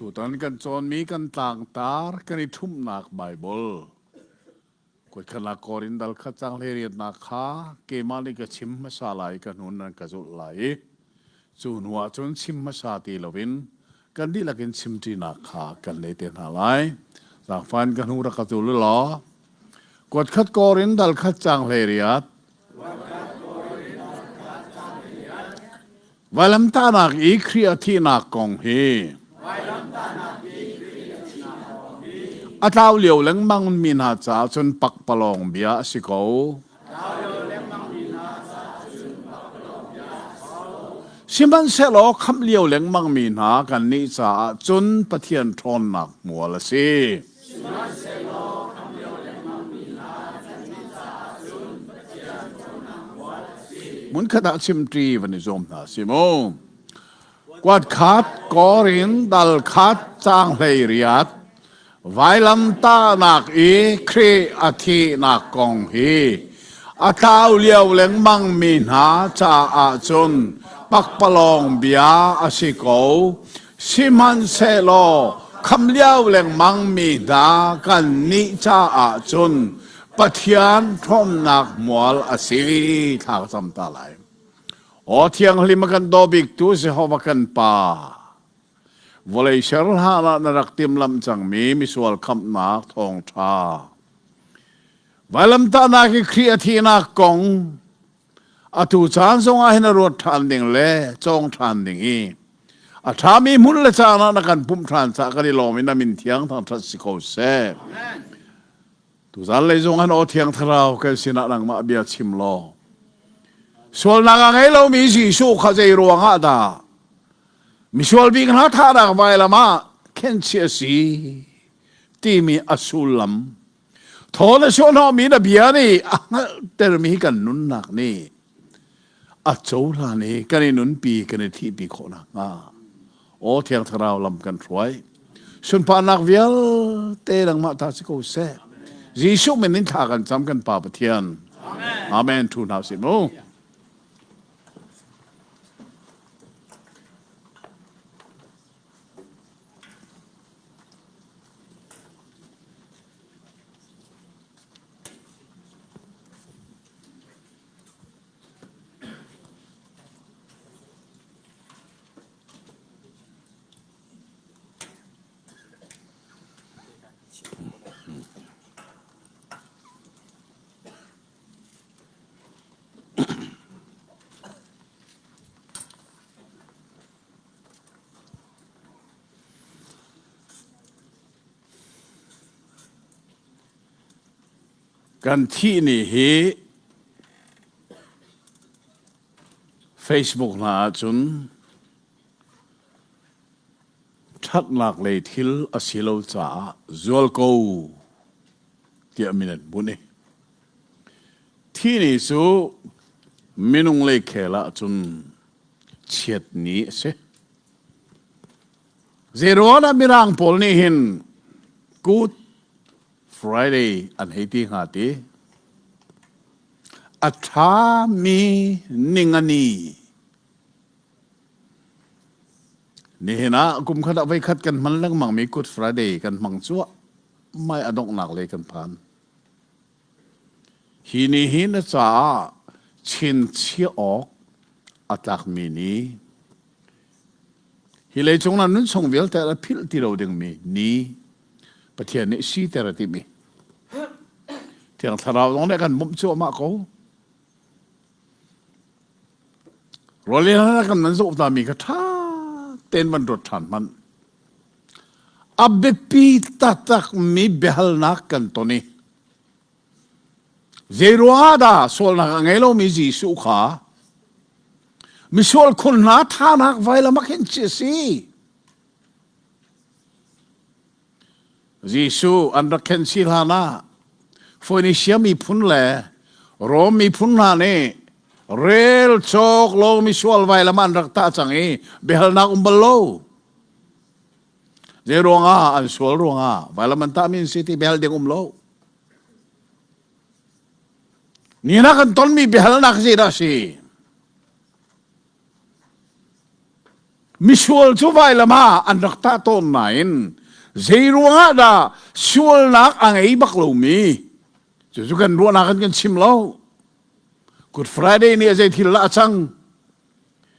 Tutan kan cawnmi kan tlangtar kan i ṭhumhnak Baibal Kuatkhatnak Korin dal khat cang hleiriatnak kha keimah nih ka chim hmasa lai i ka hnu nan ka zulh lai i cu hnu ah cun chim hmasa ti loin kan dihlak in chimṭinak kha kan lei te hna lai. Zaangfah in ka hnu rak ka zul u law Kuatkhat Korin dal khat cang hleiriat Vailamtahnak i Khrih a thihnak kong hi a tlau lio lengmang mi hna caah cun pakpalawng bia a si ko. Sihmanhsehlaw khamh lio lengmang mi hna kannih caah cun Pathian ṭhawnnak hmual a si. Hmunkhat ah chimṭi van i zuam hna si mu. Kuat khat Korin dal khat caang 18 vailamtahnak i Khrih a thihnak kong hi a tlau lio lengmang mi hna caah cun pakpalawng bia a si ko. Sihmanhsehlaw kham lio lengmang mi hna kannih caah cun Pathian ṭhawmnak mual a si. Thla ka cam ta lai. Aw thianghlim a kan daw biktu Jehovah kan Pa, vawlei ser hlan ah na rak timhlamh cangmi misual khamhnak thawngṭha. Vailamtahnak i Khrih a thihnak kong Atu caan zongah hin a ruat ṭhan ding le cawng ṭhan ding i a ṭhami hmun le caan ah na kan pumh ṭhan caah kan i lawm i na min thiang thangṭhat si ko seh. Tuzan lei zong han aw thiang thlarau kan sinah nangmah bia chim law sualnak a ngei lomi Jesuh kha zei ruangah dah misual bik hna thahnak vailam ah khenchih a si timi a sullam Thaw na suahhnawhmi na bia nih a hngalhtermi kan nunnak nih a cohlan i kan i nunpi kan i thihpi khawh nakhnga aw Thiang Thlarau lam kan hruai. Sunparnak vialte nangmah ta si ko seh. Jesuh min in thla kan cam kan Pa Pathian. Amen. Amen. Thu hna sih mu. Kan thih ni hi Facebook hna ahcun ṭhatnak lei thil a si lo caah zualko tiah min an bunh i thih ni cu minung lei khel ahcun chiat ni a si. Zeiruang ah Mirang pawl nih hin Good Friday an hei ti hnga ti? A ṭhami ningani. Nihin ah kum khat ah voikhat kan hman lengmangmi Good Friday kan hmang cuah mai a donghnak lei kan phan. Hi ni hi na caah chinchiah awk a tlakmi ni, hi leicung na nun chung vialte a philh ti lo dingmi ni Pathian nih siter a timh i Thiang Thlarau zong nih kan bawmh cuahmah ko. Rawlei kan nan zoh tami kha ṭha tein van ruat ṭhan hmanh. A biapi taktakmi biahalnak kan ton i zeiruangah dah sualnak a ngei lomi Jesuh kha misual khun hna thanak vailam ah khin a si. Jesuh an rak khen si hlan ah Phoenisia miphun le Rom miphun hna nih rel cawk lo misual vailam an rak tah cang i biahalnak um bal lo. Zei ruangah an sual ruangah vailam an tahmi an si ti biahal ding um lo. Ni na kan tonmi biahalnak zeidah a si? Misual cu vailam ah an rak tah tawn nain zei ruangah dah sualnak a ngei bak lomi cucu kan ruahnak in kan chim lo. Good Friday nih a zei thil dah a cang?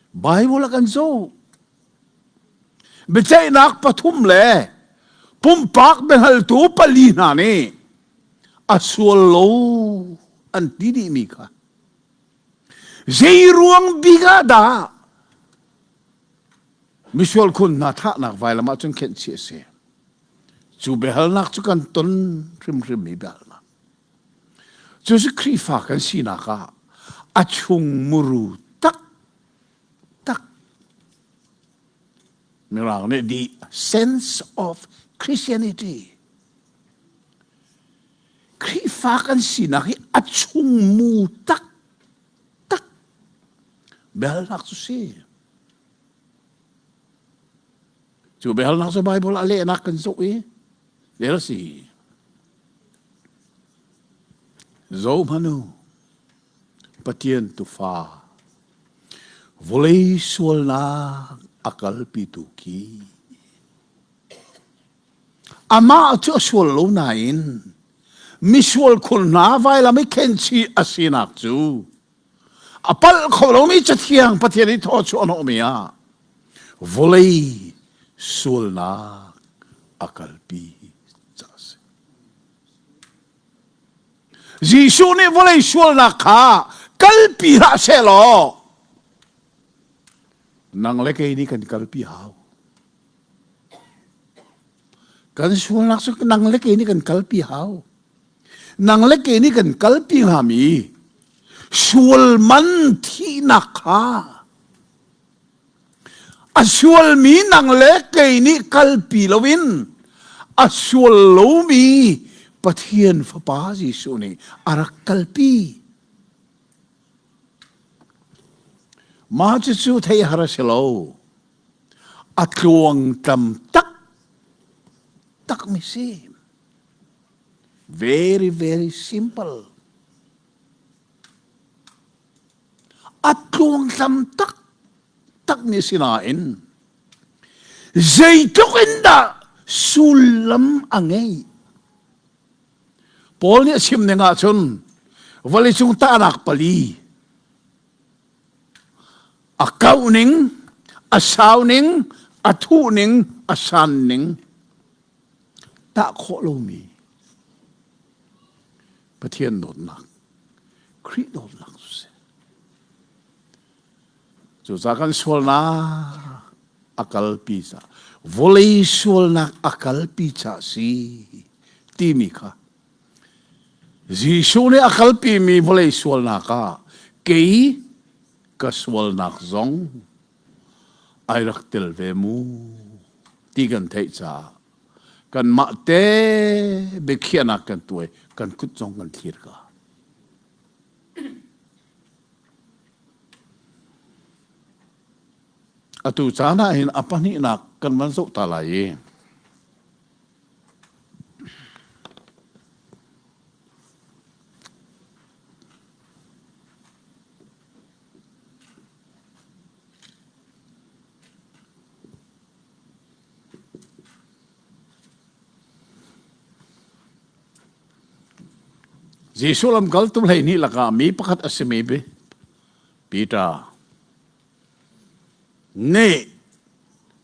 Bible a kan zoh. Biaceihnak pathum le pumpak biahaltu pali hna nih a sual lo an ti dihmi kha zei ruang bik ah dah misual khun hna thahnak vailam ah cun khenh chih a si. Cu biahalnak cu kan ton hrimhrimmi biahalnak. Cu cu Khrihfa kan sinak ah a chung muru tak tak Mirang nih the sense of Christianity Khrihfa kan sinak hi a chung mu tak tak biahalnak cu si. Cu biahalnak cu Bible a lehnak kan zoh i rel a si. Zohhmanh u, Pathian tufa, vawlei sualnak a kalpitu khi. Amah cu a sual lo nain misual khun hna vailam i khenchih a sinak cu a palh kho lomi Cathiang Pathian i thaw chuah hnawhmi ah vawlei sualnak a kalpi ca a si. Jesuh nih vawlei sualnak kha kalpi hlah sehlaw nang le kei nih kan kalpi hau. Kan sualnak cu nang le kei nih kan kalpi hau. Nang le kei nih kan kalpi hngami sual man thihnak kha a sualmi nang le kei nih kalpi loin a sual lomi Pathian Fapa Jesuh nih a rak kalpi. Mah cucu theih har a si lo. A tluangtlam tak takmi si. Very, very simple. A tluangtlam tak takmi si nain zeitluk in dah sullam a ngeih. Paul nih a chim ning ahcun vawleicung tahnak pali a kauh ning, a sau ning, a thuh ning, a san ning tah khawh lomi Pathian dawtnak, Khrih dawtnak cu si. Cucaah kan sualnak a kalpi ca, vawlei sualnak a kalpi ca si timi kha Jesuh nih a kalpimi vawlei sualnak ah kei ka sualnak zong ai rak tel ve mu ti kan theih caah kanmah te biakhiahnak kan tuai kan kut zong kan thlir ka. Atu caan ah hin a pahnihnak kan van zoh ta lai i Jesuh lamkaltu 12 lakah mi pakhat a simi Peter nih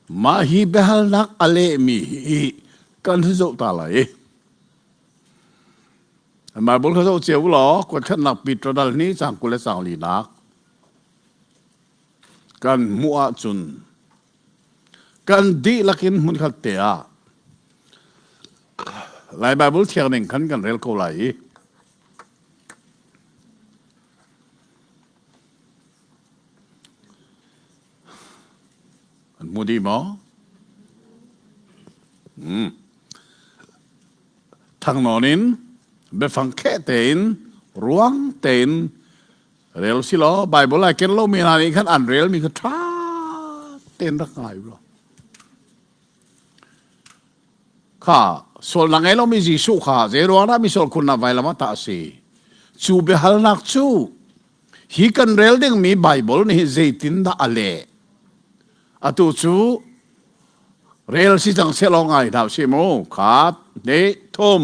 mah hi biahalnak a lehmi hi kan zoh ta lai. Bible kha zoh cio law kuatkhatnak Peter dal ni cang 20 le cang linak kan hmuh ahcun kan dihlak in hmunkhat te ah Lai Bible thiang ning khan kan rel ko lai i an hmu dih maw? Hmm. Thangnawn in biafang kheh tein ruang tein Rel si law Bible ai ken lomi hna nih khan an relmi kha ṭha tein rak ngai u law. Kha sualnak ngei lomi Jesuh kha zei ruang dah misual khunnak vailam ah tah a si? Cu biahalnak cu hi kan rel dingmi Bible nih zeitindah a leh? Atu cu rel si cang seh law ngai hna usih mu. Khat, hnih, thum.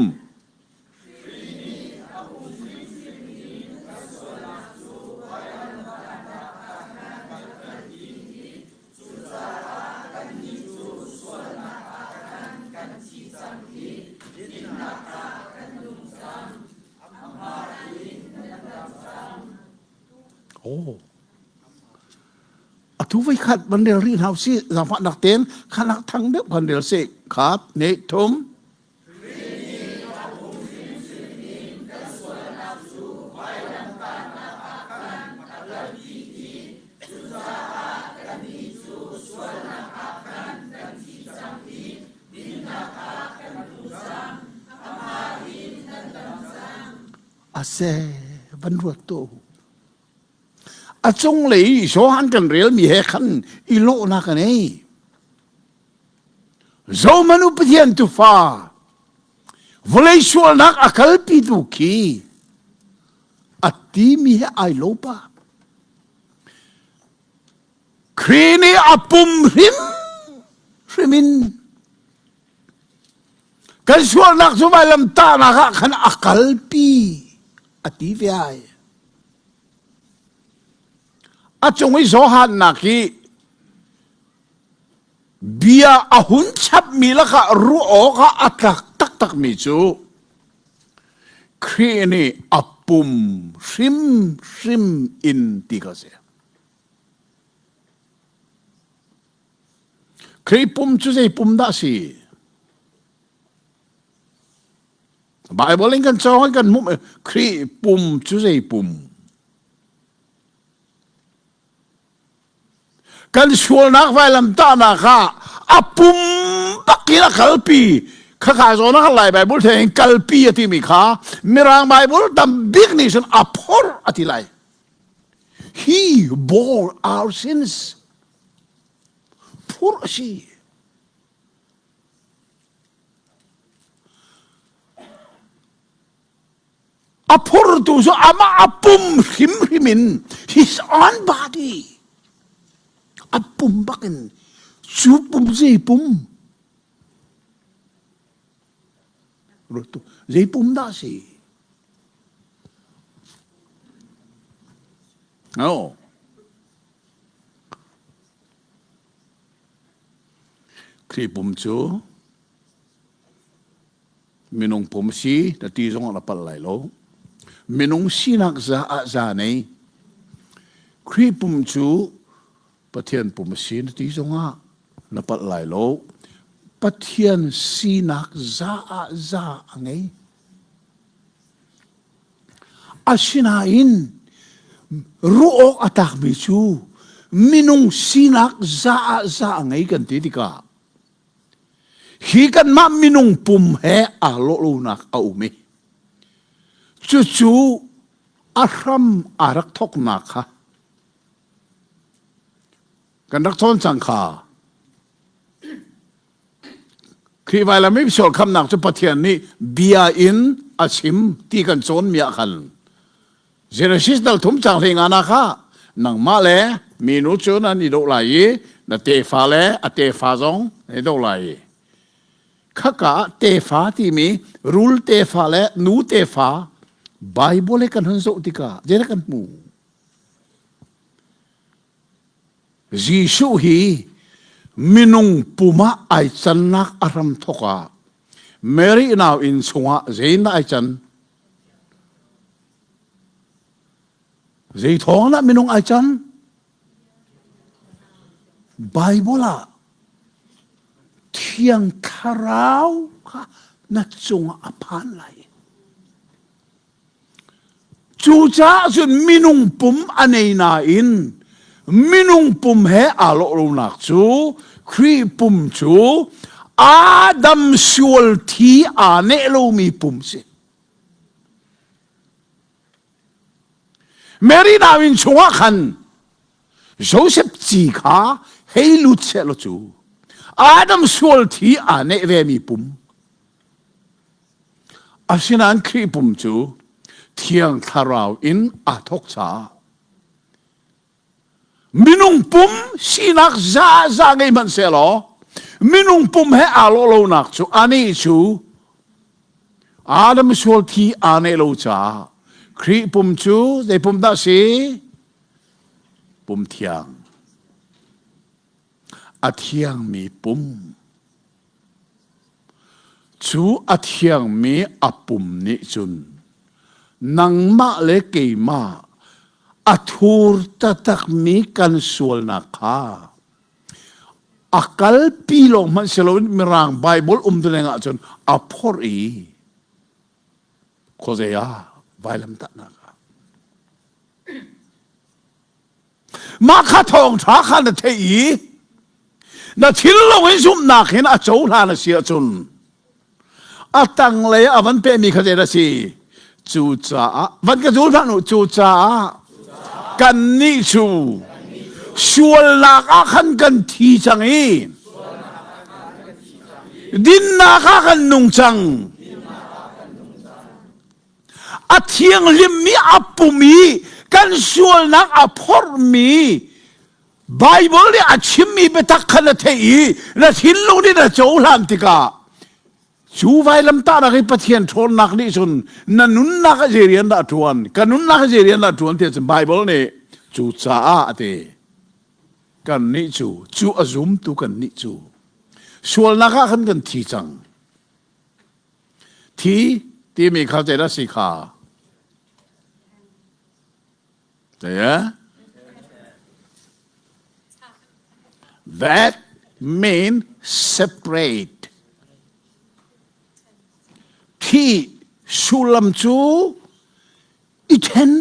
Cucaah kannih cu sualnak ah khan kan thi cang i dinnak ah kan nung cang. Amah in nan dam cang. Oh. Atu voi khat van rel rih hna usih zaangfahnak tein khanak thang deuh kan rel sih. Khat, hnih, thum. A se van ruat tu. A cunglei Johan kan relmi he khan i lawhnak a nei. Zohmanh u Pathian tufa vawlei sualnak a kalpitu khi a timi he ai lo pa. Khrih nih a pum hrim hrim in kan sualnak cu vailam tahnak ah khan a kalpi a ti ve ai. A cung i Johan-nak hi bia a hun chapmi lakah ruah awkah a tlak taktakmi cu Khrih nih a pum hrimhrim in ti kha a si. Khrih pum cu zei pum dah a si? Bible in kan cawng i kan hmuh Khrih pum cu zei pum? Kan sualnak vailamtahnak ah a pum bak in a kalpi. Khaka zawn ah Lai Bible theng kalpi a timi kha Mirang Bible tam bik nih cun a phorh a ti lai. He bore our sins. Phurh a si. A phurtu cu amah a pum hrimhrim in his own body a pum bakin cu pum zei pum zei pum dah si no Khrih pum cu Minung pum si na ti zong ah na palh lai lo. Minung sinak za ah za nei. Khrih pum cu Pathian pum a si na ti zong ah na palh lai lo. Pathian sinak za ah za a ngei. Asinain ruah awk a tlakmi cu minung sinak za ah za a ngei kan ti tikah Hi kanmah minung pum he aa lawh lonak a um i cucu a hram aa rak thawknak kha kan rak cawn cang kha. Khrih vailam i sual khamnak cu Pathian nih bia in a chim ti kan cawnmi ah khan Genesis dal thum cang hlei nga na kha nangmah le minu cu nan i doh lai i na tefa le a tefa zong nan i doh lai i khaka ah tefa timi rul tefa le nu tefa Bible kan hun zoh tikah zeidah kan hmu Jesuh hi minung pum ah ai cannak a hram thok ah Mary nau inn chungah zeidah ai can Zei thawng dah minung ai can? Bible ah Thiang Thlarau kha na cungah a phan lai. Cucaah cun minung pum a nei nain minung pum he aa lawh lonak cu Khrih pum cu Adam sual thi aa neh lomi pum si. Mary nauinn chungah khan Joseph ci kha hei lut seh law cu Adam sual thi aa neh vemi pum asinain Khrih pum cu Thiang Thlarau in aa thawk caah. Minung pum sinak za za ngei hmanh sehlaw minung pum he aa lawh lonak cu anih cu Adam sual thi aa neih lo caah Khrih pum cu zei pum dah si? Pum thiang. A thiangmi pum. Cu a thiangmi a pum nih cun nangmah le keimah a thur taktakmi kan sualnak kha a kalpi lawng hmanh si loin Mirang Baibal umtuning ahcun a phorh i khuazei ah vailamtahnak ah Mah kha thawngṭha kha na theih i na thinlung in zumhnak hin a cohlan a si ahcun a tanglei a van pehmi kha zei a si? Cucaah van ka zul hlah u cucaah kannih cu sualnak ah khan kan thi cang i dinnak ah kan nung cang. A thianghlimmi a pum i kan sualnak a phorhmi Baibal nih a chimmi biatak kha na theih i na thinlung nih na cohlan tikah cu vailamtahnak i Pathian ṭhawnnak nih cun na nunnak ah zei rian dah a ṭuan ka nunnak ah zei rian dah a ṭuan tiah cun Baibal nih cucaah a ti kannih cu cu a zumtu kannih cu sualnak ah khan kan thi cang Thi timi kha zeidah si kha? Zei That mean separate. Thi sullam cu i then.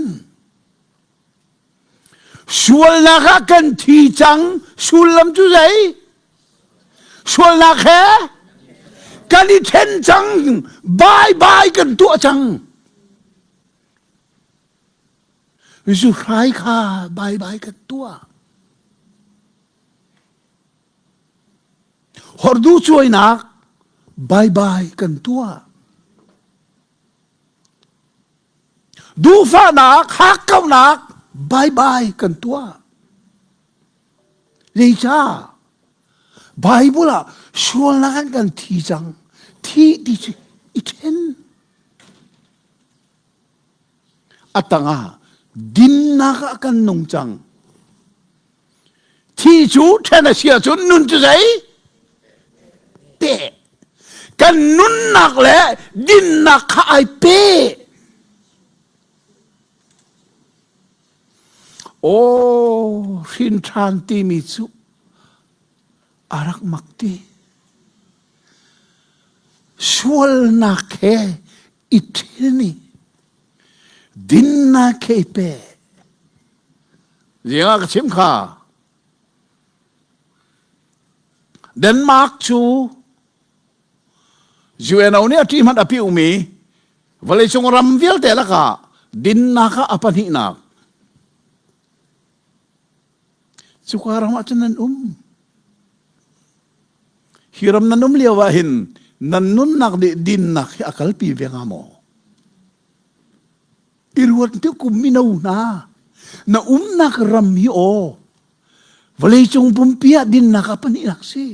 Sualnak ah kan thi cang sullam cu zei? Sualnak he kan i then cang bye bye kan tuah cang. Zuhrai kha bye bye kan tuah. Hordu cuainak bye bye kan tuah. Duhfahnak, hakkauhnak, bye-bye kan tuah. Zeicah? Bible ah sualnak an kan thi cang. Thi ti cu i ṭhen. A tangah dinnak ah kan nung cang. Thi cu ṭhen a si ahcun nun cu zei? Pe. Kan nunnak le dinnak kha ai pe. Aw, hrin ṭhan timi cu a rak mak ti. Sualnak he i ṭhen i dinnak he i pe. Ziangah ka chim kha. Denmark cu UNO nih a ṭih hmanh a piumi vawleicung ram vialte lakah dinnak ah a pahnihnak. Cuka ram ah cun nan um. Hi ram nan um lio ah hin nan nunnak nih dinnak hi a kalpi ve hnga maw? I ruat te kum mino hna na umnak ram hi aw vawleicung pumpi ah dinnak ah pahnihnak si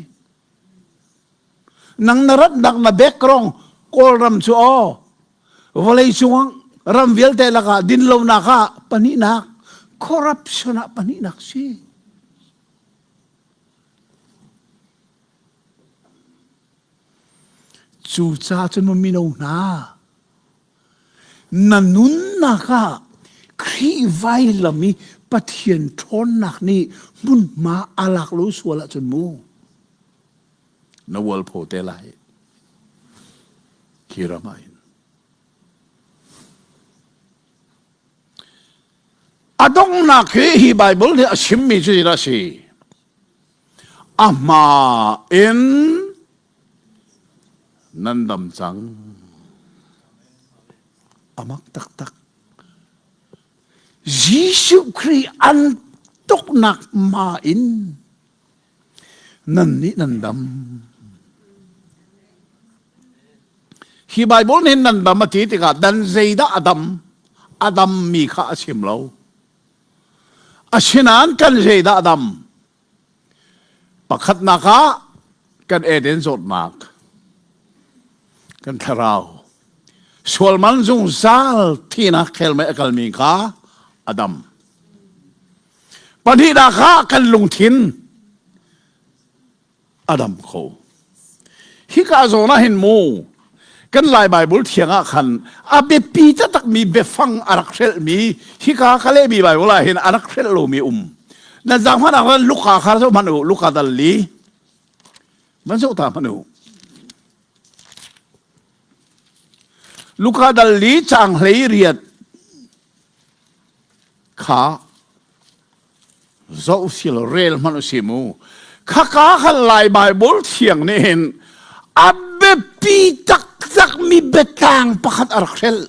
nang na ratnak na background kawlram cu aw vawleicung ram vialte lakah dinlonak ah pahnihnak corruption ah pahnihnak si Cucaah cun mino hna Na nunnak ah Khrih vailam i Pathian ṭhawnnak nih hmunhma a lak lo sual ahcun mu na ualpho te lai. Khi ram ah hin. A donghnak hi hi Baibal nih a chimmi cu zeidah a si? A hma in nan dam cang. A mak taktak. Jesuh Khrih an tuknak ma in nan nih nan dam. Hi Bible nih nan dam a ti tikah dan zeidah a dam? A dammi kha a chim lo. Asinain kan zeidah dam? Pakhatnak ah kan Eden zawtnak, kan thlarau, sualman zungzal thinak khelmei a kalmi kha a dam. Pahnihnak ah kan lungthin a dam kho. Hika zawn ah hin mu kan Lai Bible thiang ah khan a biapi taktakmi biafang a rak hrelhmi hika ka lehmi Bible ah hin a rak hrelh lomi um. Nan zaang hmanh ah Luka kha zoh hmanh u, Luka dal li. Van zoh ta hmanh u. Luka dal li caang hlei riat kha zoh si lo rel hmanh u si mu khaka khan lai Bible thiang nih hin a biapi taktak mi biatlang pakhat a rak hrelh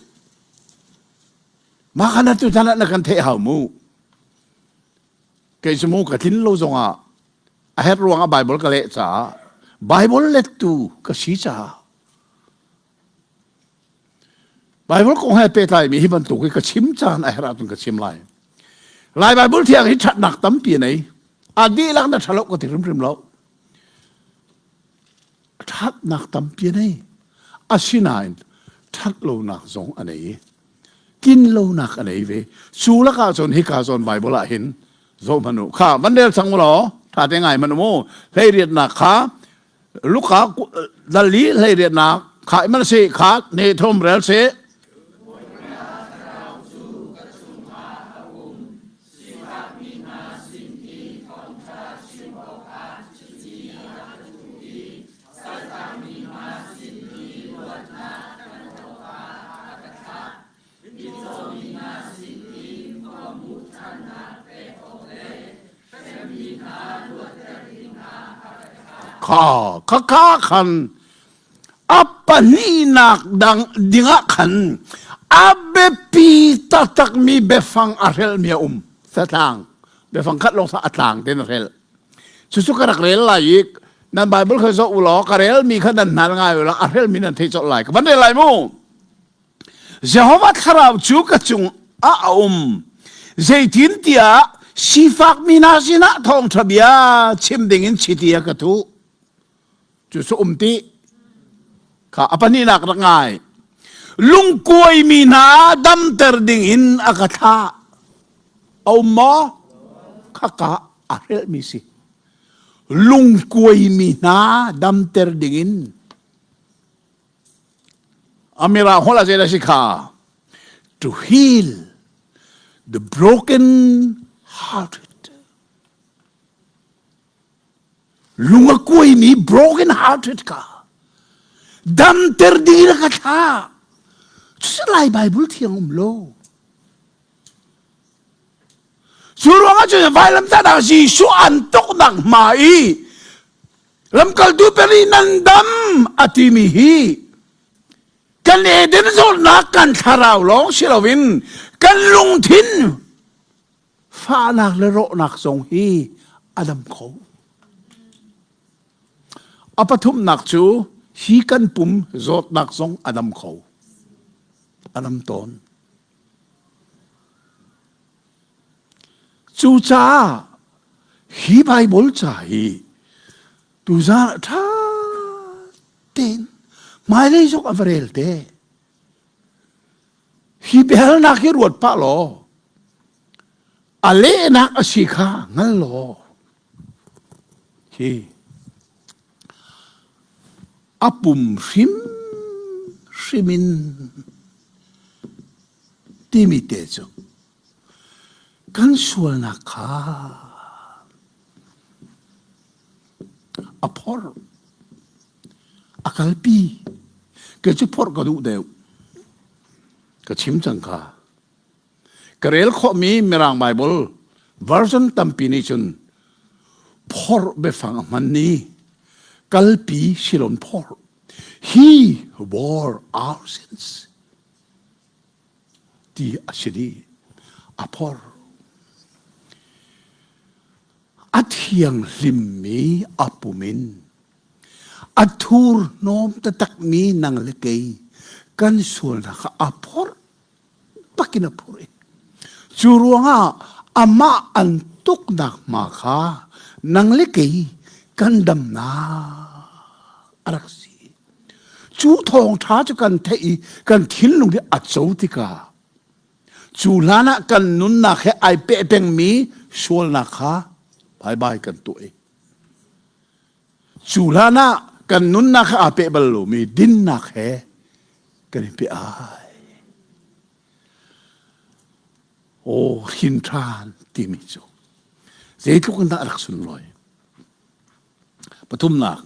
mah khan atu tan ah na kan theih hau mu kei cu mu ka tlin lo zongah a herh ruangah Bible ka leh caah Bible lettu ka si caah Bible kong he pehtlaimi hi bantuk hi ka chim caan a herh ahcun ka chim lai. Lai Bible thiang hi ṭhatnak tampi a nei. A dihlak na ṭha lo ka ti hrimhrim lo. Ṭhatnak tampi a nei. Asinain ṭhat lonak zong a nei i tlin lonak a nei ve. Cu lakah cun hika zawn Bible ah hin zoh hmanh u. Kha van rel cang u law ṭha te ngai hmanh u mu. Hleiriatnak kha Luka dal li hleiriatnak kha imal si kha ne thum rel si. Kha khakha khan a pahnihnak dang dingah khan a biapi taktakmi biafang a hrelhmi a um. Satlang biafang khat lawng a tlang tein a hrelh. Cucu ka rak rel lai i nan Bible kha zoh u law ka relmi kha nan hngal ngai u law a hrelmi nan thei colh lai. Ka van rel lai mu. Jehovah thlarau cu ka cung ah a um. Zeitintiah sifakmi hna sinah thawngṭha bia chim dingin chiti a ka thuh. Cu cu um ti. Kha a pahnihnak rak ngai. Lungkuaimi hna damter dingin a ka thlah. A um maw? Khaka a hrelhmi si. Lungkuaimi hna damter dingin Amira holh ah zeidah si kha? To heal the broken hearted. Lung a kuaimi broken hearted ka damter ding in ka thlah. Cucu Lai Bible thiang um lo. Cu ruangah cun vailamtahnak Jesuh an tuknak hma i lamkaltu peri nan dam a timi hi kan Eden zawtnak kan thlarau lawng si loin kan lungthin fahnak le rawhnak zong hi a dam kho. A pathumnak cu hi kan pum zawtnak zong a dam kho. A dam tawn. Cucaah hi Baibal ca hi tuzaan ah ṭha tein hmailei zong a va rel te. Hi biahalnak hi ruat pah law a lehnak a si kha hngal law hi A pum hrimhrim in timi te cu kan sualnak kha a phorh, a kalpi. Kei cu phorh ka duh deuh. Ka chim cang kha. Ka rel khawhmi Mirang Bible version tampi nih cun phorh biafang a hman ni kalpi silon phorh. He bore our sins ti a si dih. A phorh. A thianghlimmi a pum in a thurhnawm taktakmi nang le kei kan sualnak kha a phorh bakin a phurh i cu ruangah Amah an tuknak hma kha nang le kei kan damnak a rak si. Cu thawngṭha cu kan theih i kan thinlung nih a co tikah cu hlan ah kan nunnak he ai peh pengmi sualnak kha bye bye kan tuah i cu hlan ah kan nunnak he aa peh bal lomi dinnak he kan i peh ai. Aw hrin ṭhan timi cu zeitluk in dah a rak sunlawi. Pathumnak,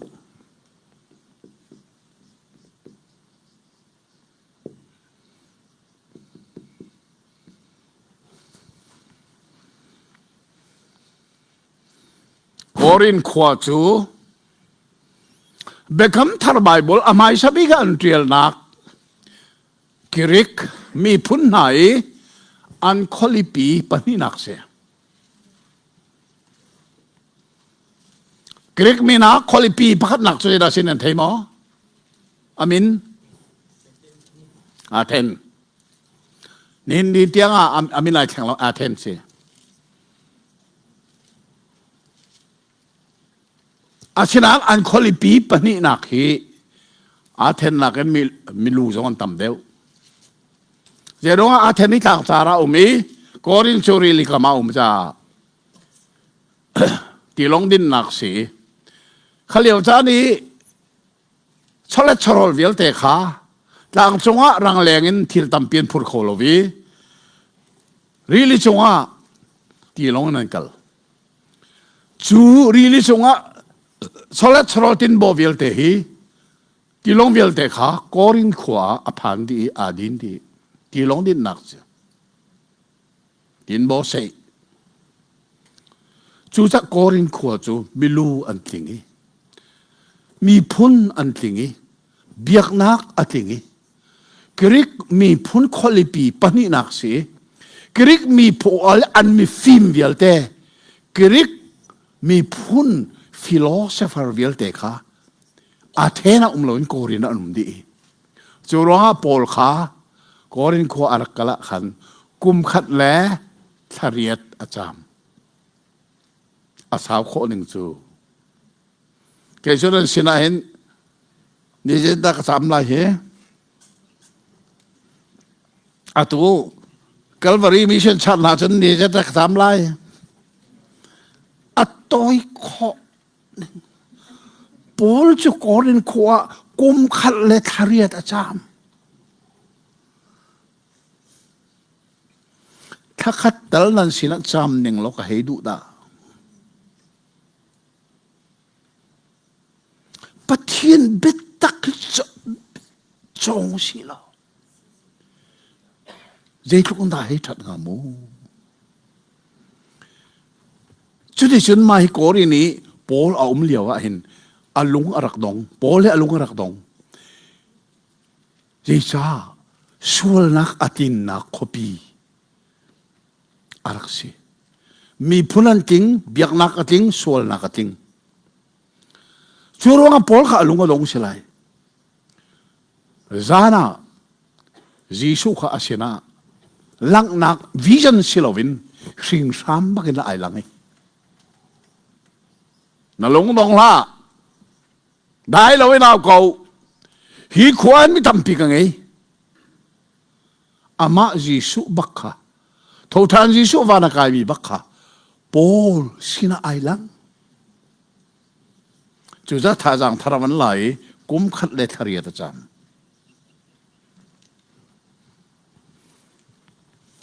Korin khua cu Biakam Thar Baibal a hmaisa bik ah an ṭialnak Greek miphun hna i an khualipi pahnihnak si. Greek min ah khualipi pakhatnak cu zeidah sin an thei maw? A min? Athen. Nihin ni tiang ah a min ai thleng lo Athen si. Asinain an khualipi pahnihnak hi Athen nakin milu zong an tam deuh. Zeiruangah Athen hi tlangcar ah um i Korin cu rili kam ah um caah tilawng dinnak si. Kha lio caan i chawlet chawhrawl vialte kha tlangcung ah rangleng in thil tampi an phur kho lo i rili cungah tilawng in an kal. Cu rili cungah chawlet chawhrawl tinbaw vialte hi tilawng vialte kha Korin khua ah a phan dih i aa din dih. Tilawng dinnak cu tinbaw seih. Cucah Korin khua cu milu an tling i miphun an tling i biaknak a tling i Greek miphun khualipi pahnihnak si. Greek miphun an mifim vialte Greek miphun philosopher vialte kha Athen ah um loin Korin ah an um dih. Cu ruangah Paul kha Korin khua a rak kal ah khan kum khat le thla riat a caam. A sau khawh ning cu. Kei cu nan sinah hin ni zeidah ka caam lai hi? Atu Calvary Mission Church hna cun ni zeidah ka caam lai? A tawi khawh Paul cu Korin khua ah kum khat le thla riat a caam. Thla khat tal nan sinah caam ning law ka hei duh dah. Pathian biatak hi cawng si law zeitluk in dah hei ṭhat hnga mu. Cuticun mah hi Korin i Paul a um lio ah hin a lung a rak dong. Paul hi a lung a rak dong. Zeicah sualnak a tlinnak khuapi a rak si. Miphun an tling, biaknak a tling, sualnak a tling. Cu ruangah Paul kha a lung a dong si lai. Zan ah Jesuh kha a sinah langhnak vision si loin hringhram bakin ai lang i na lung dong hlah dai loin au ko hi khua in mi tampi ka ngei amah Jesuh bak kha thoṭhan Jesuh van a kaimi bak kha Paul sinah ai lang Cucaah thazaang thar an la i kum khat le thla riat a cam.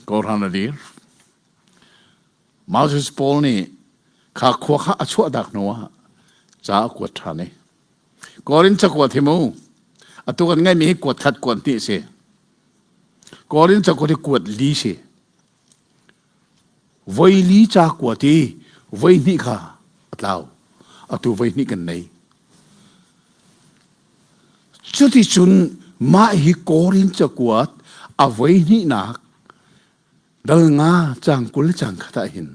Kawhhran a dir. Moses Paul nih kha khua kha a chuahtak hnuah ca a kuat ṭhan i Korin cakuat hi mu atu kan ngeihmi hi kuat khat kuat hnih si. Korin cakuat hi kuat li si. Voi li ca kuat i voi hnih kha a tlau. Atu voi hnih kan nei. Cuticun mah hi Korin cakuat a voi hnihnak dal nga cang 20 le cang khat ah hin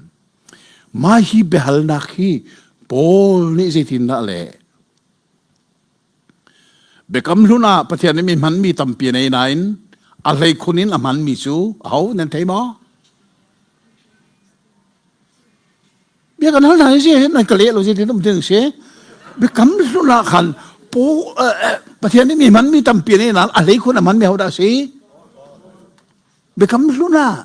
mah hi biahalnak hi Paul nih zeitindah a leh? Biakam Hlun ah Pathian nih mi hmanmi tampi a nei nain a hleikhun in a hmanmi cu aho nan thei maw? Bia kan hal hna hi si nan ka leh lo si tin um ding si. Biakam hlun ah khan po Pathian nih mi hman mi tampi ne nan a hlei khun a hman mi ho dah si? Biakam hlun ah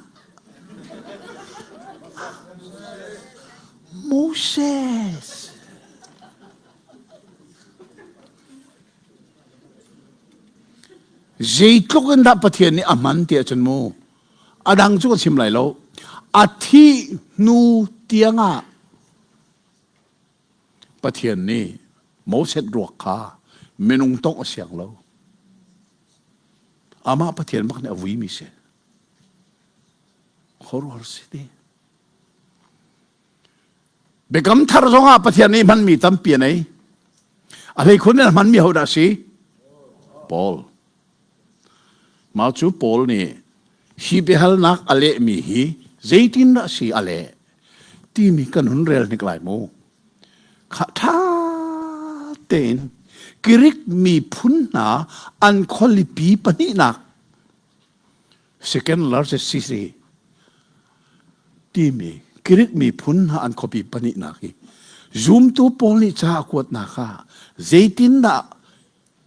Moses. Zeitluk in dah Pathian nih a hman ti ahcun mu a dang cu ka chim lai lo a thih hnu tiangah Pathian nih Moses ruak kha minung tongh a siang lo amah Pathian bak nih a vuimi si khuaruahhar si ti Biakam thar zongah Pathian nih hmanmi tampi a nei. A hleikhun in a hmanmi hodah si? Paul. Mah cu Paul nih hi biahalnak a lehmi hi zeitindah si a leh timi kan hun rel hnik lai mu. Kha ṭha tein Greek miphun hna an khualipi pahnihnak second largest city timi Greek miphun hna an khuapi pahnihnak hi zumtu pawl nih ca a kuatnak ah zeitindah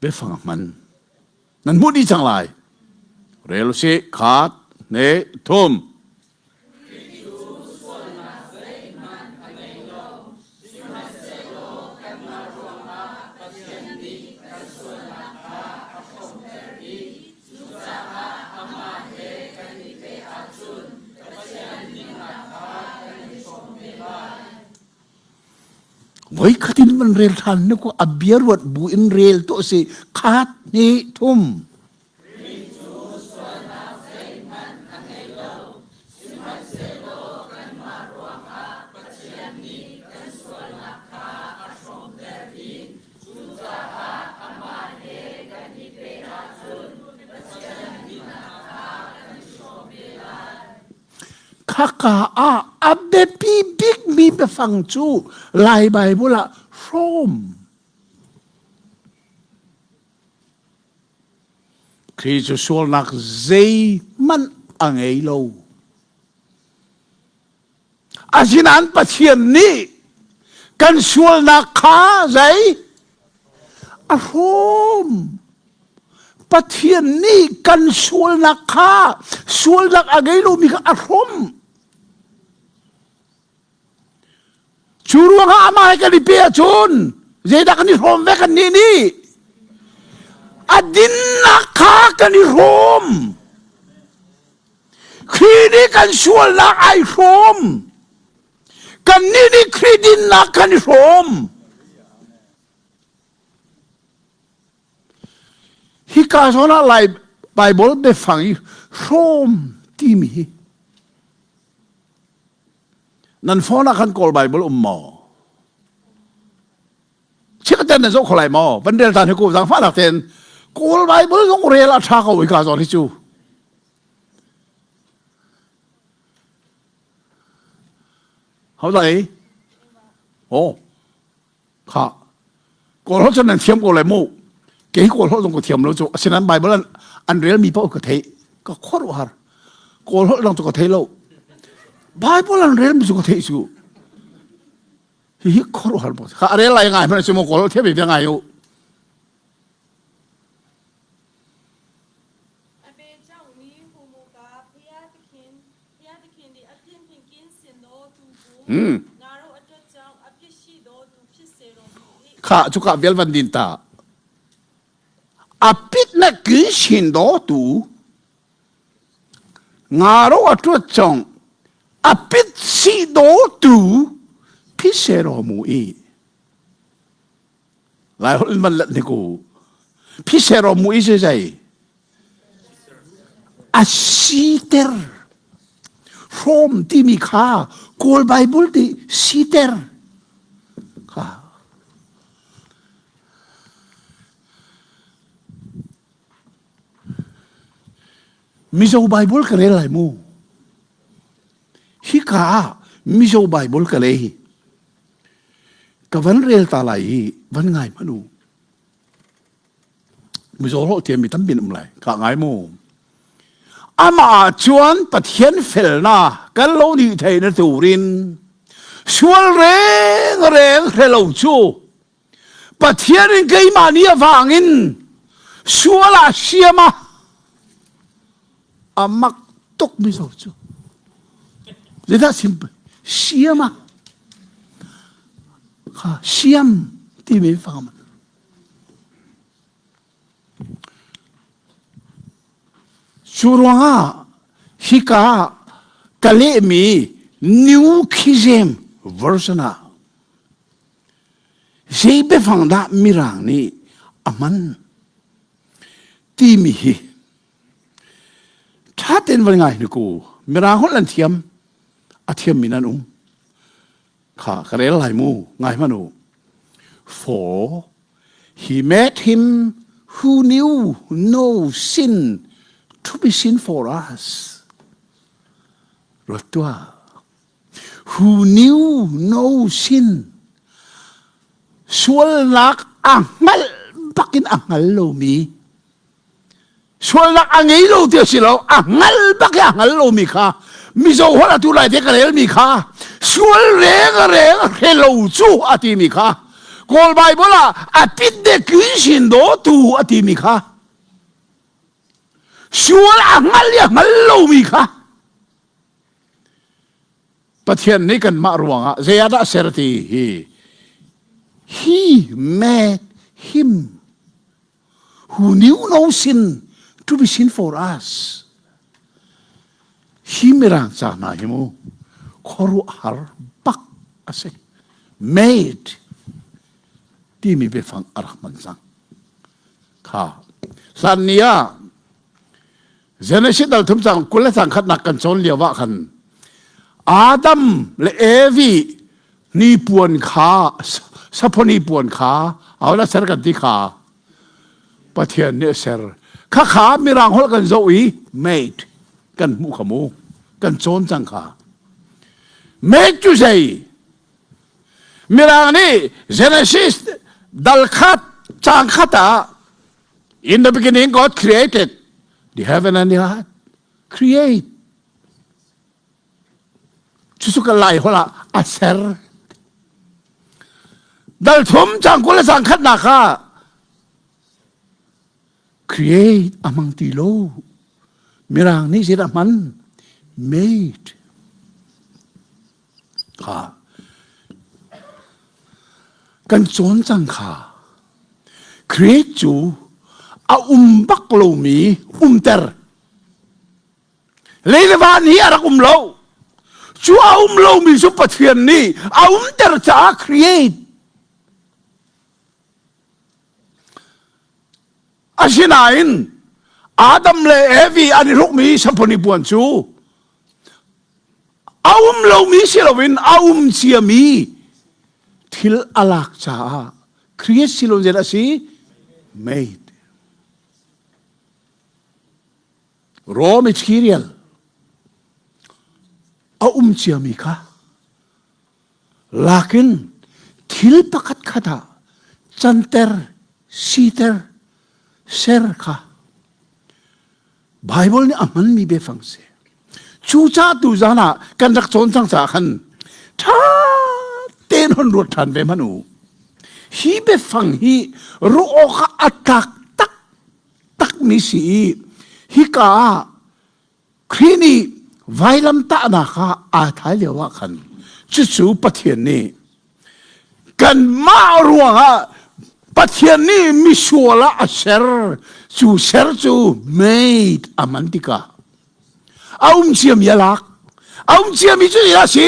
biafang a hman nan hmuh dih cang lai rel usih khat ne thum Voikhat in van rel ṭhan na ku a bia ruat bu in rel tuah si khat hnih thum. Khaka ah a biapi bikmi biafang cu Lai Baibal ah hrawm. Khrih cu sualnak zeihmanh a ngei lo. Asinain Pathian nih kan sualnak kha zei a hrawm. Pathian nih kan sualnak kha sualnak a ngei lomi kha a hrawm. Cu ruangah amah he kan i pe ahcun zeidah kan i hrawm ve kan nih nih a dinnak kha kan i hrawm. Khrih nih kan sualnak ai hrawm. Kannih nih Khrih dinnak kan i hrawm. Hika zawn ah Lai Bible biafang i hrawm timi hi nan phone ah khan Kawl Bible um maw? Chikkhaten na zoh kho lai maw? Van rel ta ni ko zaangfahnak tein Kawl Bible zong rel a ṭha ko hika zawn hi cu. Ho dai? Oh. Kha. Kawl holh cun nan thiam ko lai mu. Kei kawl holh zong ka thiam lo cu. Asinain Bible an, an rel mi paoh ka theih. Ka khuaruahhar. Kawl holh dang cu ka thei lo. Bible an rel mi cu ka theih cu. Hihi khuaruahhar bak kha a rel lai ngai hmanh si maw kawl thiam ve ngai u. Hmm. Kha cuka vial van din ta. A pit na kin sin do tu Ngaro a ṭuat cong a pit si dawtu phisero mu i Lai holh in van let ni ku phisero mu i zei a siter hrawm timi kha Kawl Bible ti siter kha Mizo Bible ka rel lai mu. Hika ah Mizo Bible ka le hi. Ka van rel ta lai hi van ngai hmanh u. Mizo holh thiam mi tampi um lai. Ka ngai mu. Amah ah chuan Pathian felna kan lo nih thei na turin. Sual reng reng hre lo cu Pathian in keimah nih a vang in sual ah siam ah a mak tuk mi zo cu. Zeidah sim siam ah kha siam timi fang Cu ruangah hika ka lehmi New King James Version ah zei biafang dah Mirang nih a hman timi hi ṭha tein van ngai hnik u. Mirang holh an thiam, a thiammi nan um. Kha ka rel lai mu, ngai hmanh u. For he made him who knew no sin to be sin for us. Ruat tuah. Who knew no sin. Sualnak a hngalh bakin a hngal lomi sualnak a ngei lo ti a si lo a hngal bak i a hngal lomi kha mizo holh atu lai te ka relmi kha sual reng a reng a hre lo cu a timi kha kawl bible ah a pit de kun sin do tu a timi kha sual a hngal i a hngal lomi kha Pathian nih kanmah ruangah zei ah dah ser ti hi he made him who knew no sin to be sin for us. Hi mirang ca hna hi mu khuaruahhar bak a si. Made timi biafang a rak hman cang. Kha hlan ni ah Genesis dal thum cang 20 le cang khatnak kan cawn lio ah khan Adam le Evi hnipuan kha saphoni puan kha ahodah ser kan ti kha Pathian nih a ser kha kha mirang holh kan zoh i mate kan hmuh kha mu kan cawn cang kha mate cu zei mirang nih Genesis dal khat cang khat ah in the beginning God created the heaven and the earth create Cucu ka lai holh ah a ser. Dal thum cang 20 le cang khatnak ah create a hmang ti lo. Mirang nih zeidah hman? Made. Kha. Kan cawn cang kha. Create cu a um bak lomi umter. Lei le van hi a rak um lo. Cu a um lomi cu Pathian nih a umter caah create. Asinain Adam le Evi an i hrukmi saphoni puan cu a um lomi si loin a um ciami thil a lak caah create si lo a si made. Raw material a um ciami kha lakin thil pakhat khat ah canter siter ser kha Bible nih a hmanmi biafang si. Cucaah tu zan ah kan rak cawn cang caah khan ṭha tein hon ruat ṭhan ve hmanh u. Hi biafang hi ruah awk ah a tlak tak takmi si i hika ah Khrih nih vailamtahnak ah aa thai lio ah khan cucu Pathian nih kanmah ruangah Pathian nih misual ah a ser cu ser cu made a man tikah a um ciami a lak a um ciami cu zeidah a si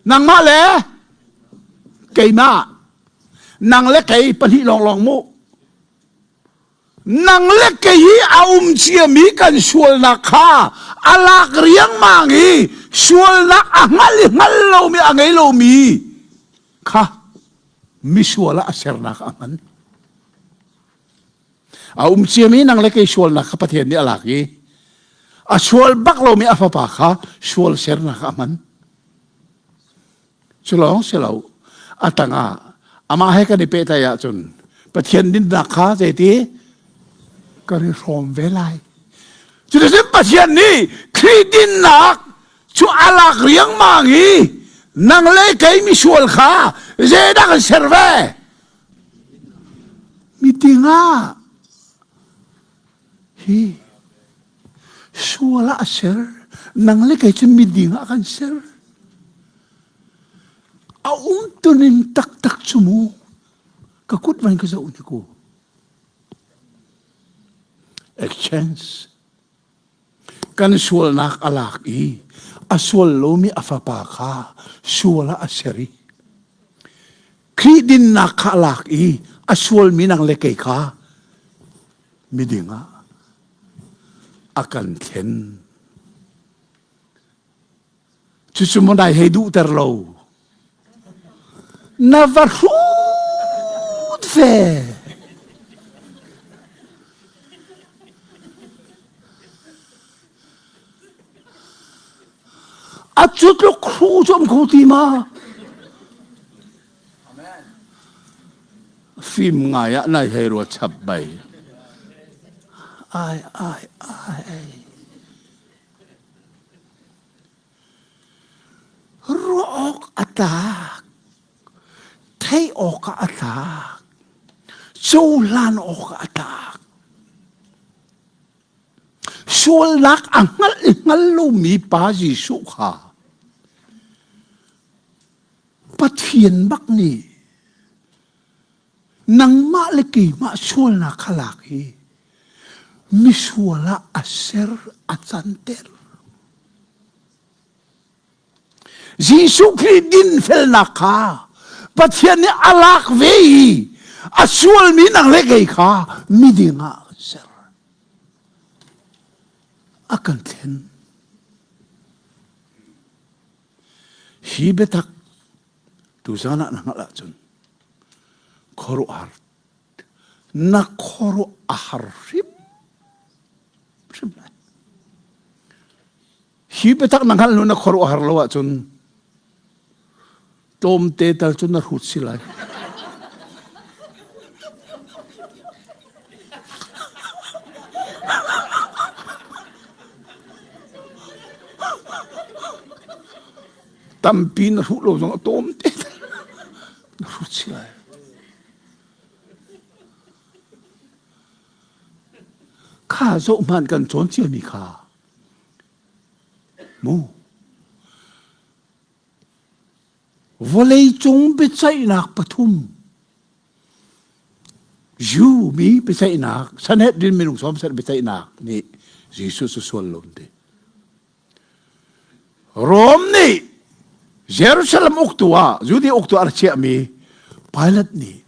nangmah le keimah nang le kei pahnih lawnglawng mu Nang le kei hi a um ciami kan sualnak kha a lak riangmang i sualnak a hngal i hngal lomi a ngei lomi kha misual ah a sernak a hman. A um ciami nang le kei sualnak kha Pathian nih a lak i a sual bak lomi a fapa kha sual sernak a hman. Cu lawng si lo, a tangah amah he kan i pehtlaih ahcun Pathian dinnak kha zeiti kan i hrawm ve lai. Cuticun Pathian nih Khrih dinnak cu a lak riangmang i Nang le kei misual kha zeidah kan ser ve? Miding ah hi sual ah a ser. Nang le kei cu miding ah kan ser. A umtuning taktak cu mu ka kut van ka zoh ni ku. Exchange. Kan sualnak a lak i a sual lomi a fapa kha sual ah a ser i Khrih dinnak kha a lak i a sualmi nang le kei kha miding ah a kan thlen. Cucu maw nai hei duhter lo. Na va hrut ve. A cu tluk hru cu um kho ti ma? Fim ngai ah nai hei ruat chap bai. Ai, ai, ai. Ruah awk a tlak, theih awkah a tlak, cohlan awkah a tlak. Sualnak a hngalh i hngal lomi pa Jesuh kha Pathian bak nih nangmah le keimah sualnak kha lak i misual ah a ser a canter. Jesuh Khrih dinfelnak kha Pathian nih a lak ve i a sualmi nang le kei kha miding ah a ser. A kan thlen. Hi biatak tuzan ah na hngalh ahcun khuaruahhar na khuaruah a har hrim hrim lai. Hi biatak na hngalh hnu na khuaruah har lo ahcun tlawmte tal cu na hrut si lai. Tampi na hruh lo zong a tlawmte na hrut si lai. Kha zoh hmanh kan cawn ciami kha Mu. Vawleicung biaceihnak pathum Jew mi biaceihnak Sanhedrin minung sawm sarih biaceihnak nih Jesuh cu sual lo an ti. Rom nih Jerusalem uktu ah Judea uktu ah a chiahmi Pilate nih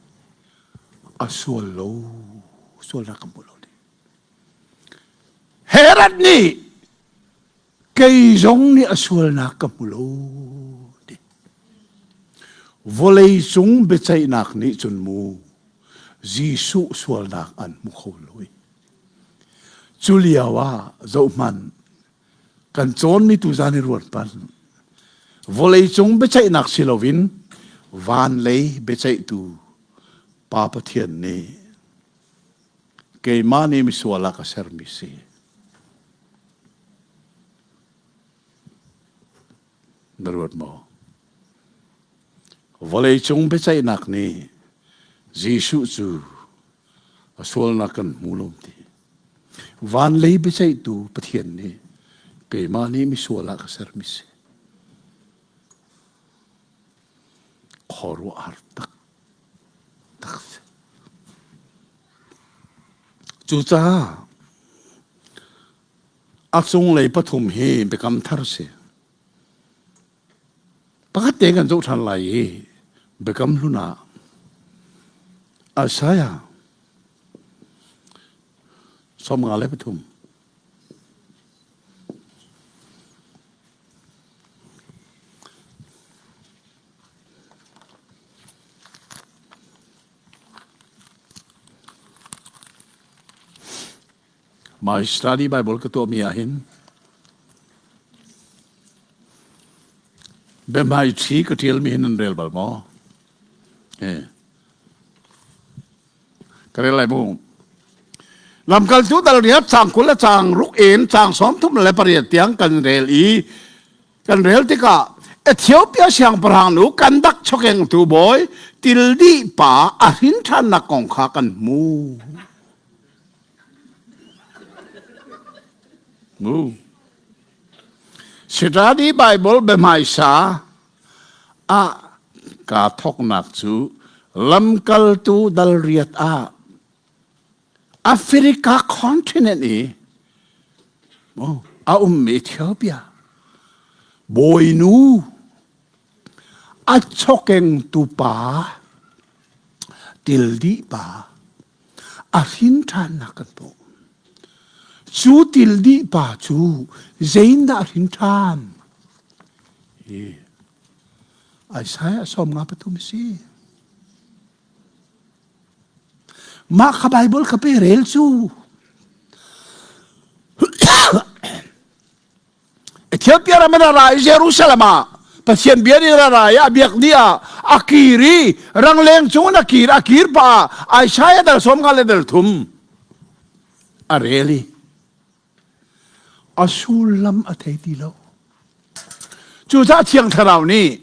a sual lo sualnak kan hmu lo ti. Herod nih kei zong nih a sualnak ka hmu lo ti. Vawlei cung biaceihnak nih cun mu Jesuh sualnak an hmu kho lo i. Cu lio ah zohhmanh kan cawnmi tuzan i ruat pan vawlei cung biaceihnak si loin van lei biaceihtu Pa Pathian nih keimah nih misual ah ka sermi si. Na ruat maw? Vawleicung biaceihnak nih Jesuh cu a sualnak kan hmu lo ti. Van lei biaceihtu Pathian nih keimah nih misual ah ka sermi si. Khuaruahhar tak tak si. Cucaah a cunglei pathum hi biakam thar si. Pakhat te kan zoh ṭhan lai i biakam hlun ah Isaiah 53. My study Bible ka tuahmi ah hin biahmai ṭhi ka ṭialmi hin nan rel bal maw? Eh. Ka rel lai mu. Lamkaltu dal riat caang 20 le caang ruk in caang 38 tiang kan rel i Kan rel tikah. Ethiopia siangpahrang nu Kandak chokengtu bawi Tildi pa a hrin ṭhannak kong kha kan hmu. Mu. Sitadi Bible biahmaisa ah kaa thawknak cu lamkaltu dal riat ah Africa continent i a ummi Ethiopia bawinu a chokengtu pa tildih pa a hrin ṭhannak kan hmuh. Cu tildih pa cu zeindah a hrin ṭhan? Hi Isaiah 53 a si. Mah kha Baibal ka pe rel cu. Ethiopia ram in a ra i Jerusalem ah Pathian bia nih ra i a biak ni ah a kir i rangleng cung in a kir a kir pa ah Isaiah dal sawm nga le dal thum a rel i a sullam a thei ti lo. Cucaah Thiang Thlarau nih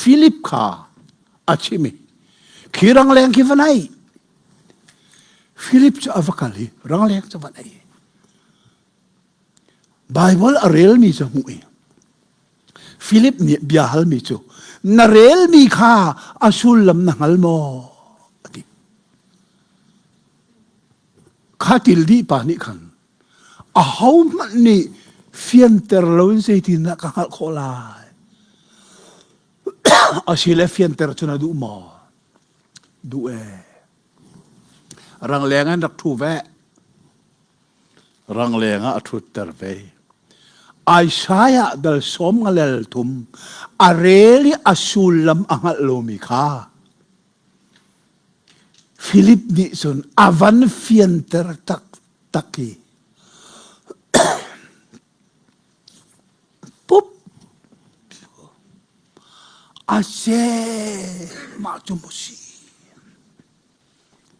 Philip kha a chim i khi rangleng khi va naih. Philip cu a va kal i rangleng cu va naih. Baibal a relmi cu hmuh i Philip nih bia halmi cu na relmi kha a sullam na hngal maw? a ti. Kha til dih pa nih khan ahohmanh nih fianter loin zeitindah ka hngalh khawh lai? Asile fianter cu na duh maw? Duh ee. Rangleng in rak ṭhu ve. Rangleng ah a ṭhutter ve. Isaiah dal sawm nga lel thum a rel i a sullam a hngalh lomi kha Philip nih cun a van fianter taktak i pup a se mah cu maw si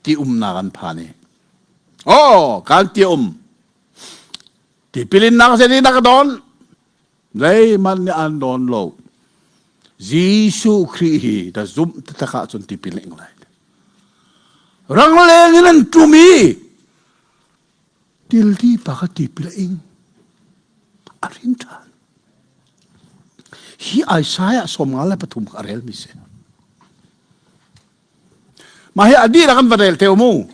ti umnak an phan i oh kan ti um tipilinnak zeiti na ka don Zeihmanh nih an dawn lo. Jesuh Khrih hi na zumh taktak ahcun tipil na ing lai. Rangleng in an ṭum i tildi pa kha tipil a ing. A rin ṭhan. Hi Isaiah 53 kha a relmi si. Mah hi a dihlak an va rel teu mu.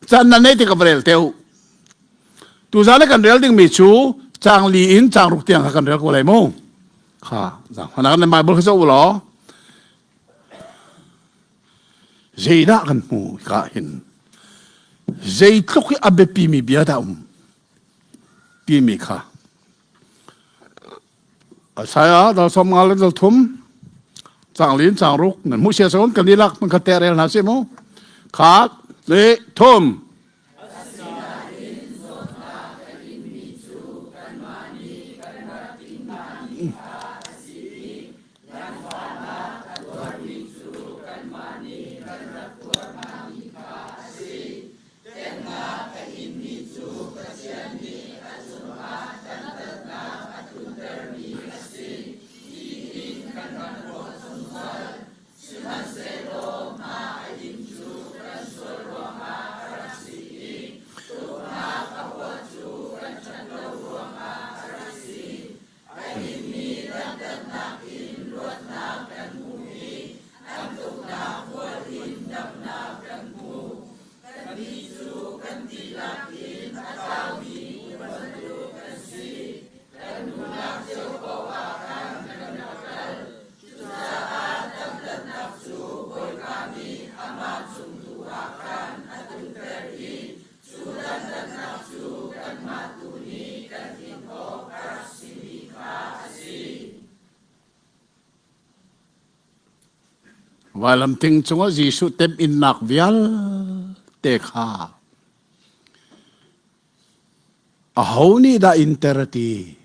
Caan nan nei tik a va rel teu. Tuzan kan rel dingmi cu caang li in caang ruk tiang kha kan rel ko lai mu. Kha, zang nan Bible kha zoh u law. Zeidah kan hmu ka hin? Zeitluk hi a biapimi bia dah um timi kha Isaiah dal som nga le dal thum cang lin cang ruk nan hmuh sia son kan ilak man khat te rel hna si mu khat le thum. Asinain zawtnak a inmi cu kanmah nih kan rak inhngahmi kha a si i kan fahnak a tuarmi cu kanmah nih kan rak tuar hngami kha a si. Temhnak a inmi cu Pathian nih a cungah dantatnak a tluntermi a si tiin kan rak ruah zungzal. Sihmanhsehlaw hma a in cu kan sual ruangah a rak si i tuknak a huat cu kan ṭhatlo ruangah a rak si. A inmi dantatnak in luatnak kan hmu i an tuknak hual in damnak kan hmu. Kannih cu kan dihlak in a tlaumi bantuk kan si. Kan nunnak cio paoh ah khan kan rak kal. Cucaah dantatnak cu Bawipa nih amah cung tu ah khan a tlunter i cu dantatnak cu kanmah tu nih kan in awk a rak simi kha a si. Vailamting cungah Jesuh temhinnak vialte kha aho nih dah inter a ti?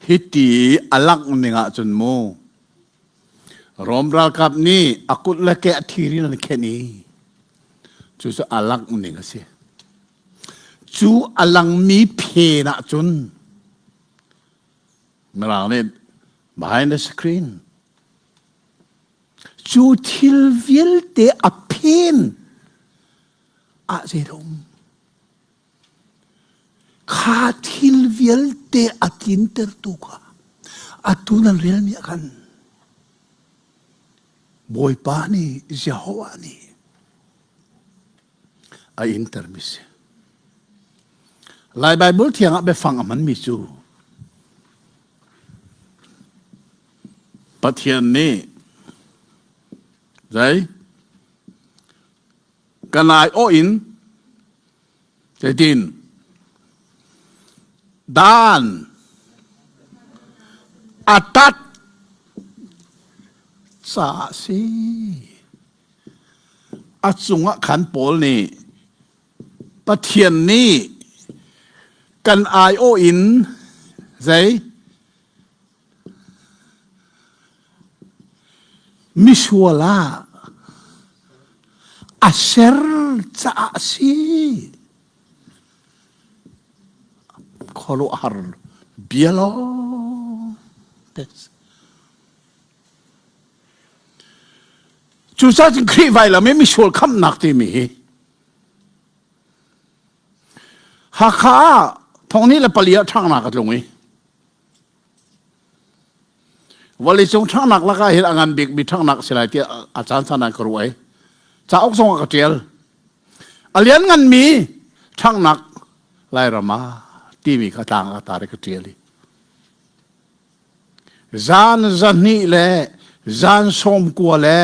Hiti a langh ning ahcun mu Rom ralkap nih a kut le ke a thir in an khenh i cucu a langh ning a si. Cu a langmi phen ahcun Mirang nih behind the screen cu thil vialte a phen ah zeidah um? Kha thil vialte a tlintertu kha atu nan relmi ah khan Bawipa nih Jehovah nih a intermi si. Lai Baibal thiang ah biafang a hmanmi cu Pathian nih zei kan aiawh in zeitin dan a tat caah si. A cungah khan Paul nih Pathian nih kan aiawh in zei misual ah a ser caah a si. Khuaruahhar bia lawng te. Cucaah cun Khrih vailam i misual khamhnak timi hi Hakha ah thong hnih le pali ah ṭhanghnak a tlung i vawleicung ṭhanghnak lakah hin a ngan bikmi ṭhanghnak a si lai tiah a caan caan ah ka ruah i cauk zong ah ka ṭial. A liannganmi ṭhanghnak Lairam ah timi kha tlang ah tar i ka ṭial i Zan zahnih le zan 90 le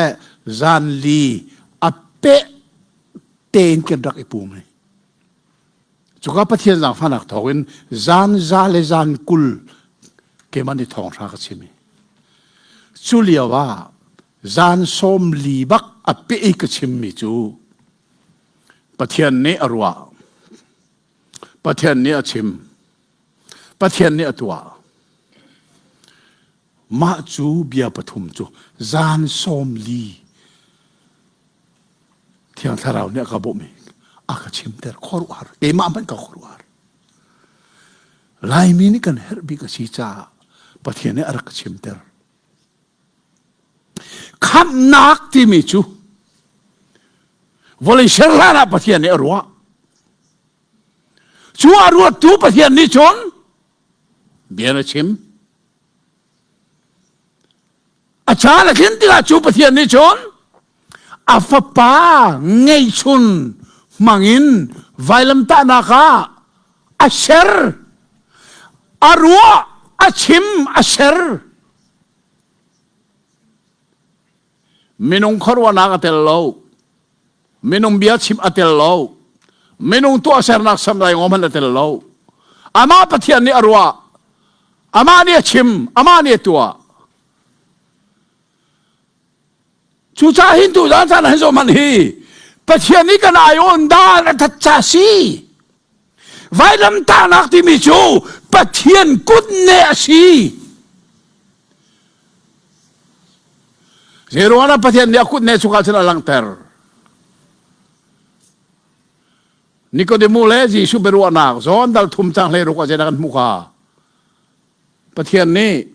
zan li a peh tein kan rak i pum hi. Cuka Pathian zaangfahnak thawngin zan za le zan 20 keimah nih thawngṭha ka chim i cu lio ah zan 40 bak a peh i ka chimmi cu Pathian nih a ruah Pathian nih a chim Pathian nih a tuah. Mah cu bia pathum cu zan 40 Thiang Thlarau nih a ka bawmh i a ka chimter khuaruahhar keimah hmanh ka khuaruahhar. Laimi nih kan herh bik a si caah Pathian nih a rak ka chimter. Khamhnak timi cu vawlei ser hlan ah Pathian nih a ruah. Cu a ruattu Pathian nih cun bia na chim. A caan a tlin tikah cu Pathian nih cun a fapa ngeihchun hmangin vailamtahnak ah a ser. A ruah, a chim, a ser. Minung khuaruahnak a tel lo. Minung bia chim a tel lo. Minung tuahsernak samdai ngom hmanh a tel lo. Amah Pathian nih a ruah. Amah nih a chim. Amah nih a tuah. Cucaah hin tu zan caan hin zo hmanh hi Pathian nih kan aiawn dan a that ca si. Vailamtahnak timi cu Pathian kutne a si. Zeiruangah Pathian nih a kutne chungah cun a langhter. Nikodemu le Jesuh biaruahnak John dal thum cang hlei ruk ah zeidah kan hmuh kha? Pathian nih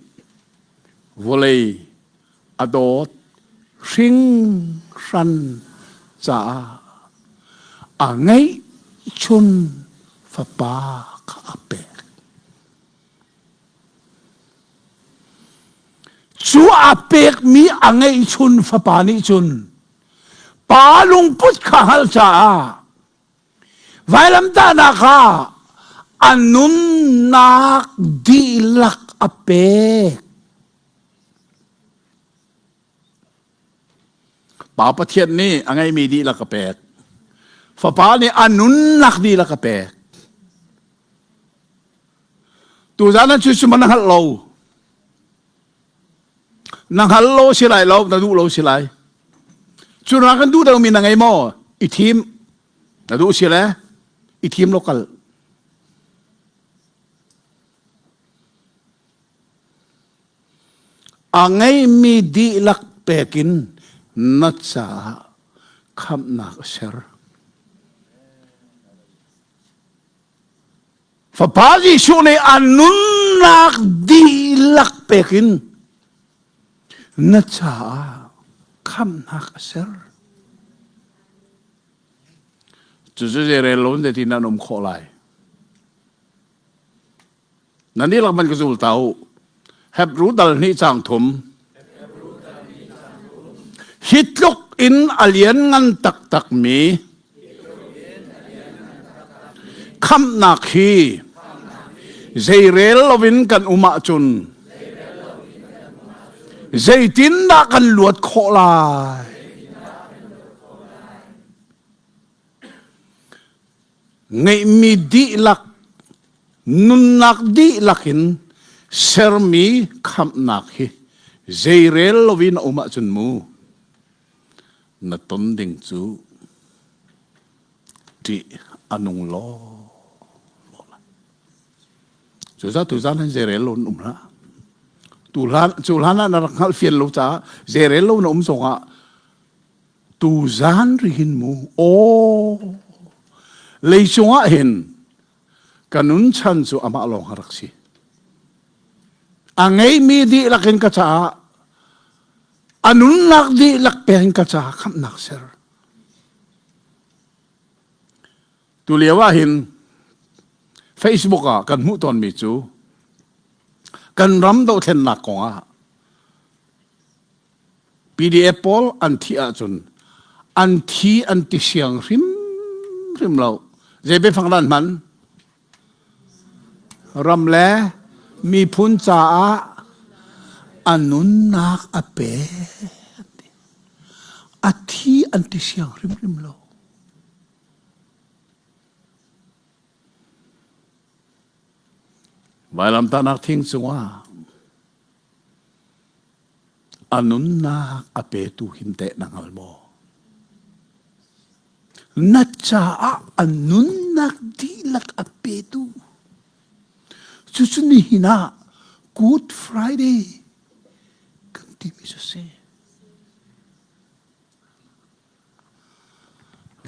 vawlei a dawt hringhran caah a ngeihchun fapa kha a pek. Cu a pekmi a ngeihchun fapa nih cun pa lungput kha hngalh caah Vailamtahnak ah a nunnak dihlak a pek. Pa Pathian nih a ngeimi dihlak a pek. Fapa nih a nunnak dihlak a pek. Tuzan an cu na hngalh lo. Na hngal lo si lai lo, na duh lo si lai. Cu na kan duh deuhmi na ngei maw? I thim. Na duh si le i thim lo kal. A ngeimi dihlak pekin na caah khamhnak a ser. Fapa Jesuh nih a nunnak dihlak pek in na caah khamhnak a ser. Cucu zeirel lo in zeitin nan um khawh lai? Nan dihlak man ka zul ta u. Hebru dal hnih cang thum. Hi tluk in a lianngan taktak mi khamhnak hi zeirel loin kan um ahcun zeitindah kan luat khawh lai? Ngeihmi dihlak, nunnak dihlak in sermi khamhnak hi zeirel loin a um ahcun mu na ton ding cu ṭih a nung law law lai. Cucaah tuzaan hin zeirel lo in um hlah. Tu hlan, cu hlan ah na rak hngalh fian lo caah zeirel lo na um zongah tuzaan rihin mu aw leicung ah hin ka nun chan cu amah lawng a rak si a ngeimi dihlak in ka caah a nunnak dihlak pek in ka caah khamhnak ser tu lio ah hin Facebook ah kan hmuh tawnmi cu kan ram dohthlennak kong ah PDF pawl an thih ahcun an thi an ti siang hrimhrim lo. Zei biafang dah an hman? Ram le miphun caah a nunnak a pe. A thi an ti siang hrimhrim lo. Vailamtahnak thing cungah A nunnak a petu hin teh na hngal maw? Na caah a nunnak dihlak a petu. Cucu nihin ah Good Friday kan timi cu si.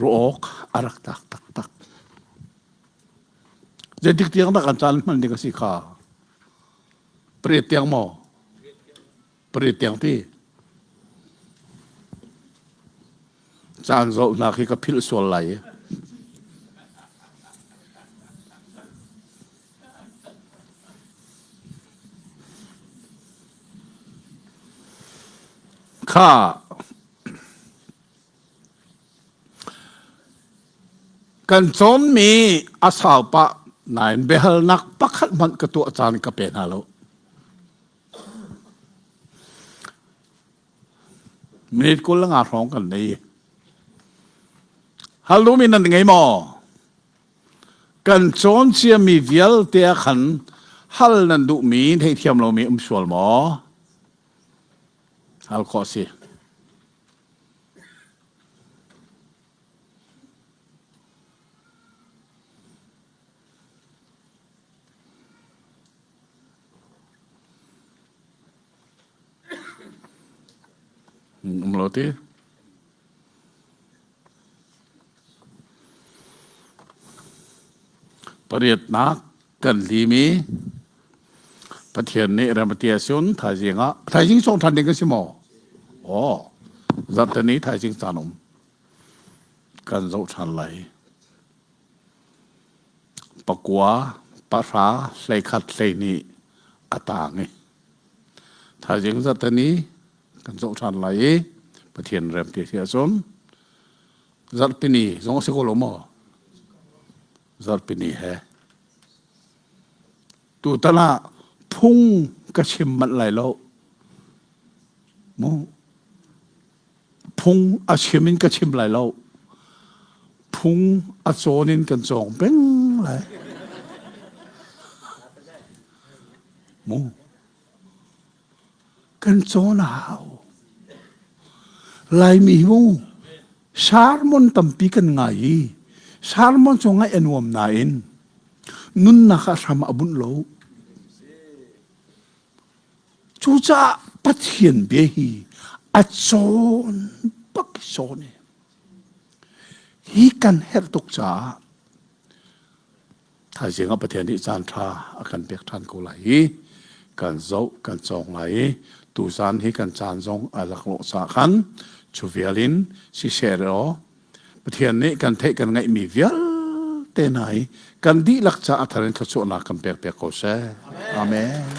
Ruah awk a rak tlak taktak. Zeitik tiang dah kan caan hman ding a si kha? Pariat tiang maw? Pariat tiang ti. Caan zohnak hi ka philh sual lai i. Kha Kan cawnmi a sau pah nain biahalnak pakhat hmanh ka tuah caan ka pe hna lo. Minute 25 hrawng kan nei. Hal duhmi nan ngei maw? Kan cawn ciami vialte ah khan hal nan duhmi theithiam lomi um sual maw? Hal khawh si. Um lo ti. Pariatnak kan lim i Pathian nih rem a ti ahcun thaizing ah thaizing sawng ṭhan ding a si maw? Aw, zarhteni thaizing caan um kan zoh ṭhan lai. Pakua, pahra, 11, 12 a taang i thaizing zarhteni kan zoh ṭhan lai i Pathian rem ti si ahcun zarhpini zong a si ko lo maw? Zarhpini he tutan ah phung ka chim manh lai lo. Mu phung a chim in ka chim lai lo. Phung a cawn in kan cawng peng lai. Mu kan cawn a hau. Laimi mu sermon tampi kan ngai i sermon cu ngaih a nuam nain nunnak ah hram a bunh lo. Cucaah Pathian bia hi a cawn bak cawn i hi kan herh tuk caah. Thaizing ah Pathian nih caan ṭha a kan pek ṭhan ko lai i kan zoh kan cawng lai i tuzan hi kan caan zong a laklawh caah khan cu vial in siseh law Pathian nih kan theih kan ngaihmi vialte hna hi kan dihlak caah a thar in thluachuahnak kan pek piak ko seh. Amen.